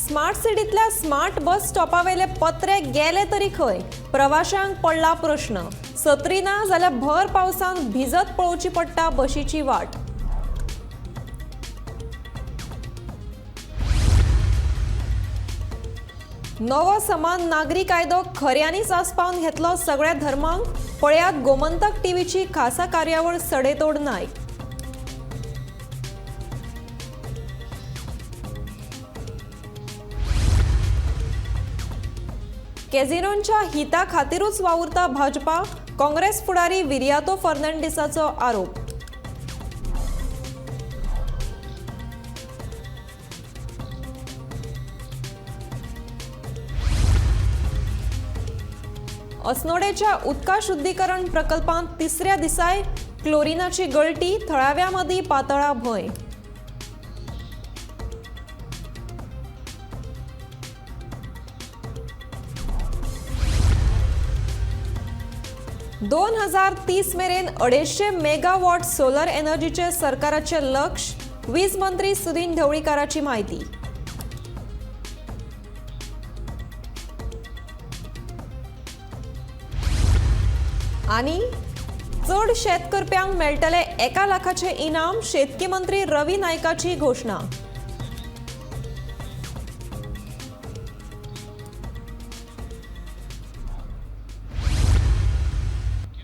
Smart सिटींतल्या smart bus स्टॉपावेले पत्रे गेले तरी खंय? प्रवाशांक पडला प्रश्न. सत्री ना जाल्यार भर पावसान भिजत पळोवची पडटा बशीची वाट. नवो समान नागरी कायदो खऱ्यांनीच आस्पावन घेतलो सगळ्या धर्मांक? पळयात गोमंतक टीव्हीची खासा कार्यावळ सडेतोड नायक. कॅझिनोंच्या हिता खातीरूच वावुरता भाजपा, काँग्रेस फुडारी विरियातो फर्नांडिसाचो आरोप. अस्नोडेच्या उदका शुद्धीकरण प्रकल्पांत तिसऱ्या दिसाय क्लोरिनाची गळटी, थळाव्यां मदीं पातळा भंय. 2030 मेरेन 250 मेगावॉट सोलर एनर्जीचे सरकाराचे लक्ष, वीज मंत्री सुदिन ढवळीकाराची माहिती. आनी चड शेत करप्यांक मेळटले 1 लाखाचे इनाम, शेतकी मंत्री रवी नायकाची घोशणा.